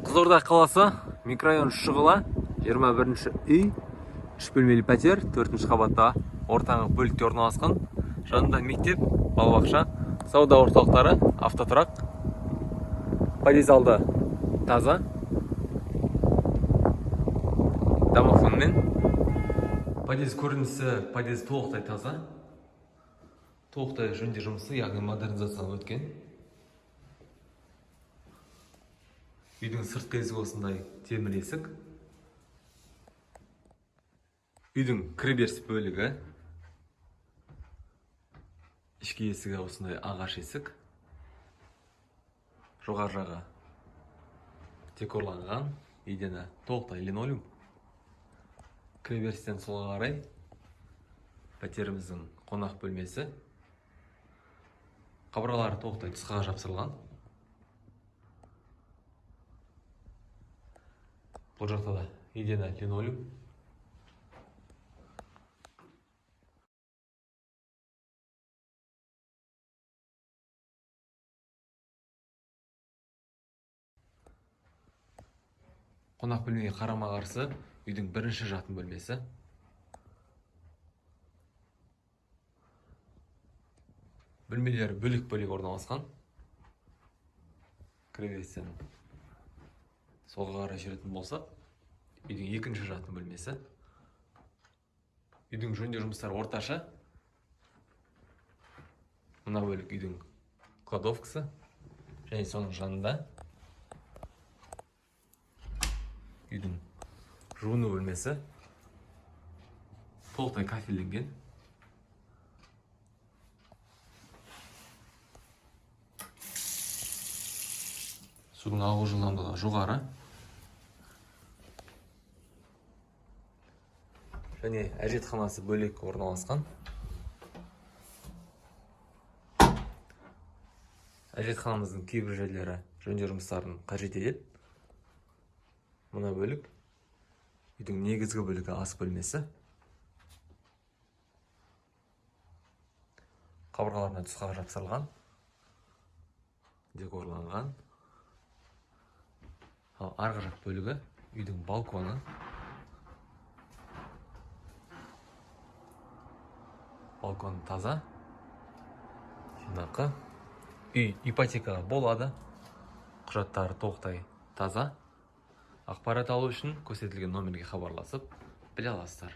Қызылорда қаласы, микрорайон Шұғыла, 21 үй, 3 бөлмелі пәтер, 4 қабатта, ортаңғы бөлікте орналасқан. Жанында мектеп, балабақша, сауда орталықтары, автотұрақ. Подъезд алды таза. Домофонмен. Подъезд көрінісі, подъезд толықтай таза. Толықтай жөндеу жұмысы, яғни модернизациядан өткен. Үйдің сыртқы есігі осындай темір есік. Үйдің кіреберіс бөлігі. Ішкі есігі осындай ағаш есік. Жоғары жағы декорланған, едені толықтай линолеум. Кіреберістен солға қарай пәтеріміздің қонақ бөлмесі. Қабырғалары толықтай тұсқа жапсырылған. Бұл жақта да едені линолеум. Қонақ бөлмеге қарама-қарсы үйдің бірінші жатын бөлмесі. Бөлмелері бөлек-бөлек орналасқан. Кіреберістен солға қарай жүретін болсақ, үйдің екінші жатын бөлмесі. Үйдің жөндеу жұмыстары орташа. Мына бөлік үйдің кладовкасы және соның жанында үйдің жуыну бөлмесі толықтай кафельленген. Судың ағу жылдамдығы жоғары. Және әжетханасы бөлек орналасқан. Әжетханамыздың кейбір жерлері жөндеу жұмыстарын қажет етеді. Мына бөлік үйдің негізгі бөлігі, ас бөлмесі. Қабырғаларына тұсқақ жапсырылған, декорланған. Ал арғы жақ бөлігі үйдің балконы. Балкон таза, жинақы. Үй ипотекаға болады. Құжаттары толықтай таза. Ақпарат алу үшін көрсетілген номерге хабарласып біле аласыздар.